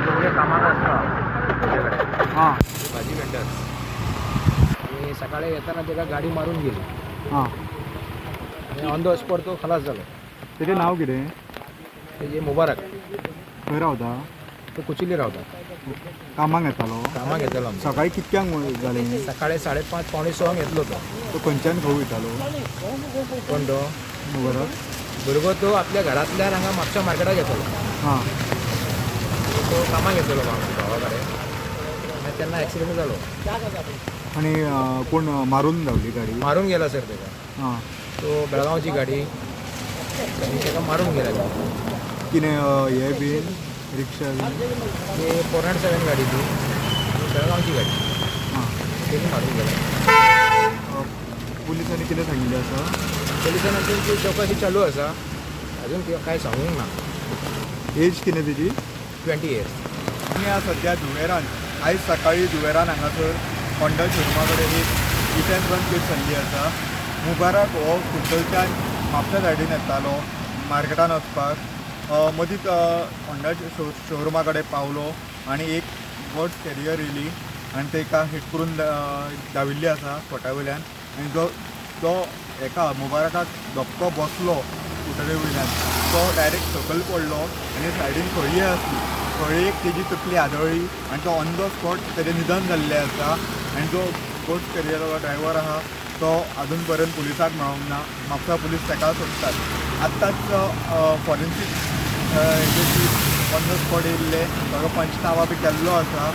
भुरगे कामाक आसता तुमचे कडेन. हां. भाजी वेंडर्स आनी सकाळी येताना ताका गाडी मारून गेली आनी ऑन the spot तो खलास जालो. तेजें नांव कितें? तेजे मुबारक. खंय रावता? तो कुचिली रावता. कामाक येतालो? कामाक येतालो आमच्या. सकाळी कितक्यांक जालें हें? सकाळी 5:30 5:45 येतलो तो. तो खंयच्यान खंय वयतालो? कोण तो? मुबारक. भुरगो तो आपल्या घरांतल्यान हांगा म्हापशा मार्केटाक येतालो. तो कामाक येतलो भावा कडेन आनी तेन्ना एक्सिडंट जालो. आनी कोण मारून धांवली गाडी? मारून गेला सर ताका. तो बेळगांवची गाडी आनी ताका मारून गेला. कितें हें बीन रिक्षा बीन? ती 407 गाडी, ती आनी बेळगांवची गाडी. तेणी मारून गेला. पुलिसांनी कितें सांगिल्लें आसा? पोलिसान आमची चौकशी चालू आसा, अजून काय सांगूंक ना. एज कितें तेजी? 20 इयर्स. आमी आसा सद्या धुवेरान. आयज सकाळी धुवेरान हांगासर होंडा शोरुमा कडेन एक हिट एंड रन केस जाल्ली आसा. मुबारक हो कुडचडच्यान म्हापशा सायडीन येतालो मार्केटान वचपाक. मदींच होंडा शोरुमा कडेन पावलो आनी एक गॉड्स कॅरियर येयली आनी तेका हिट करून धांविल्ली आसा स्पॉटा वयल्यान. आनी जो तो हेका मुबारकाक धपको बसलो स्कुटरी वयल्यान, तो डायरेक्ट सकयल पडलो आनी सायडीन खळी आसली, खळयेक तेजी तकली आदळ्ळी आनी तो ऑन the spot तेजें निधन जाल्लें आसा. आनी जो गोड्स कॅरियरवालो ड्रायवर आहा तो अजून पर्यंत पुलिसाक मेळोंक ना. म्हापसा पुलीस ताका सोदतात. आत्ताच फॉरेन्सीक हेजे ऑन the spot येयल्ले, सगळो पंचनामा बी केल्लो आसा.